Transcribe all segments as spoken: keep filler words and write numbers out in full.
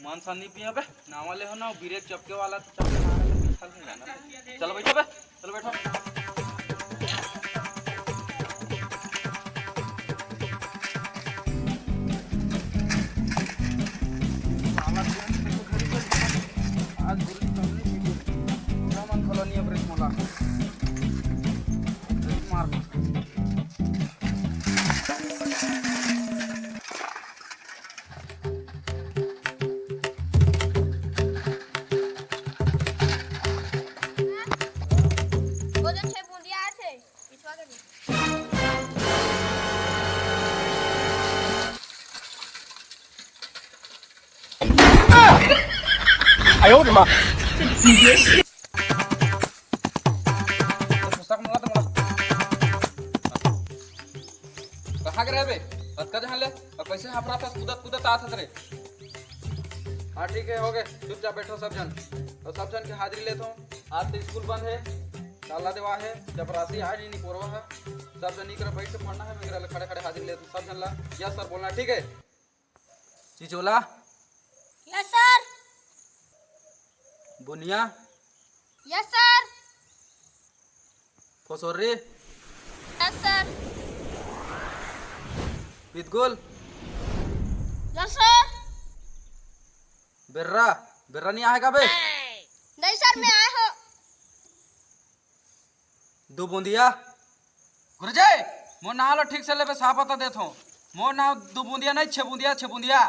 मन सान नहीं पिया बे, नावा ले हो ना, ब्रेक चपके वाला तो चपके मारे तो पीछा नहीं जाना। चलो बैठो बे, चलो बैठो। आज गुरुजी तुमने पीछे पूरा मन खोलो नहीं ब्रेक मोला। ब्रेक मार। वो जो छह बूंदिया आथे, पिछवा के दे। आयो रे माँ। तो पुस्तक मंगा तो मंगा। कहाँ के रहे बे? अतका जहाँ ले? और कैसे हाफ रात कूदत कूदत आत हस रे? हाँ ठीक है, हो गए, चुपचाप बैठो सब जन। और सब जन के हाजिरी लेत हो। आज तो स्कूल बंद है, ताला देवा है, चपरासी आज ही नहीं पोरवा है। सब जन इकरा बैठ के पढ़ना है, मेरा खड़े खड़े हाजिरी लेत हो सब जन ला। यस सर बोलना, ठीक है? Chichola. Yes sir. Buniya. Yes sir. फोसोर्री। Yes sir. Pitgul. Yes sir. Berra. Berra नहीं आएगा बे? नहीं सर, मैं आए हो। दू बूंदिया। गुरुजी, मोर नाव ल ठीक से लेबे, साफ बता देत हो। मोर नाव दू बूंदिया नहीं, छे बूंदिया, छे बूंदिया।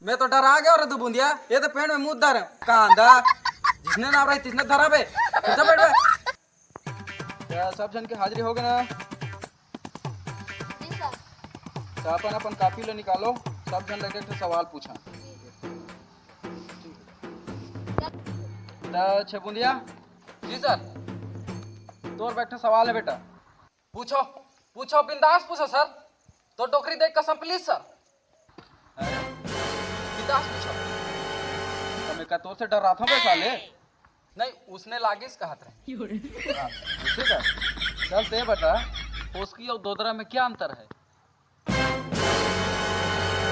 मैं तो डरा गया रे दू बूंदिया। ये तो पेट में मुंह धर कांदा। जिसने नाव रही, तिसने धरा बे। चुपचाप बैठ बे। क्या सब जन की हाजिरी हो गई ना? जी सर। तो अपन अपन कॉपी ले निकालो, सब जन लगे एक ठो सवाल पूछा। तो छे बूंदिया। जी सर। तोर बैठे सवाल है बेटा। पूछो, पूछो, बिंदास पूछो सर। तो डोकरी देख कसम, प्लीज सर। अरे, बिंदास पूछो। तो मैं का तोर से डर रहा था बे साले? नहीं, उसने लागिस कहत रहे। हाँ, उसे का? चल ते बता, पोसकी और दोदरा में क्या अंतर है? ये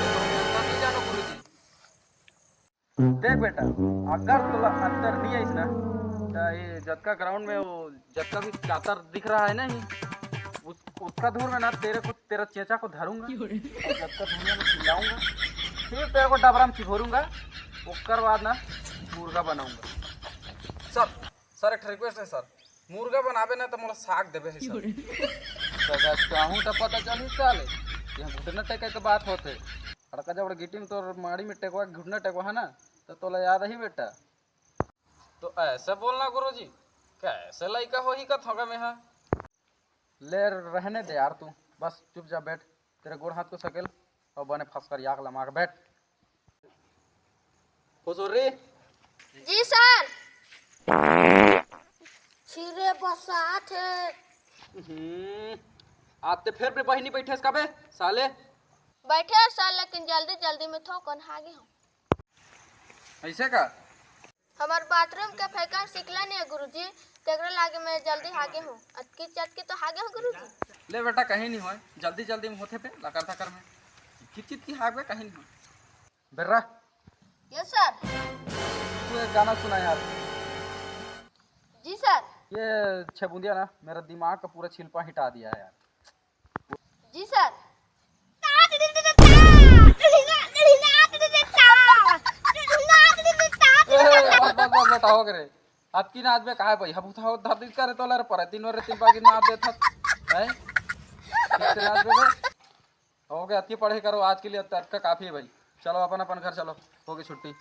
तो मैं अंतर नहीं जानो गुरुजी। देख बेटा, अगर तोला अंतर नहीं आइस ना, तो ये जतका ग्राउंड में वो जतका भी चातर दिख रहा है ना, ये उस, उसका धूर में ना तेरे को, तेरा चेचा को धरूंगा और जतका धूर में चिल्लाऊंगा, फिर तेरे को डबरा में चिघोरूंगा, ओकर बाद ना मुर्गा बनाऊंगा। सर, सर, एक रिक्वेस्ट है सर, मुर्गा बनाबे ना तो मोला साग देबे है सर। तो बस कहूँ तो पता चली साले, यहाँ घुटना टेके के बात होते। अड़का जब गिट्टी में तोर माड़ी में टेकवा, घुटना टेकवा है ना, तो तोला याद ही बेटा। तो ऐसे बोलना गुरुजी, कैसे लइका होही कथों गा मेहा। ले रहने दे यार तू, बस चुपचाप बैठ, तेरे गोड़ हाथ को सकेल और बने फंसकर याक लमा के बैठ। फुसुर्री। जी सर। छिरे बसात है। हम्म, आज ते फिर भी बहिनी बैठे का बे साले? बैठे सर, लेकिन जल्दी जल्दी में थोकन हागे हूँ। ऐसे का? हमार बाथरूम के फेंकर सिकला नहीं है गुरुजी, तेकरे लागे मैं जल्दी हागे हूँ। अतकी चटकी तो हागे हूँ गुरुजी। ले बेटा, कहीं नहीं होय, जल्दी जल्दी में होथे पे लकर धकर में। कित कित की हाग बे, कहीं नहीं होय। बेर्रा। Yes sir. तू एक गाना सुना यार। जी सर। ये छेबुंदिया ना मेरा दिमाग का पूरा छिलपा हिटा दिया है यार। जी सर। ए, बस, बस, बस, बस, हो गे रे। अतकी नाचबे काय भाई, हम उठा धर दिस करे तोला रे, पर तीन बार तीन पाकिट नाच देत हस। हैं? कितने नाचबे बे? हो गे, अतकी पढ़ाई करो आज के लिए, अतका काफी है भाई। चलो अपन अपन घर चलो, हो गे छुट्टी।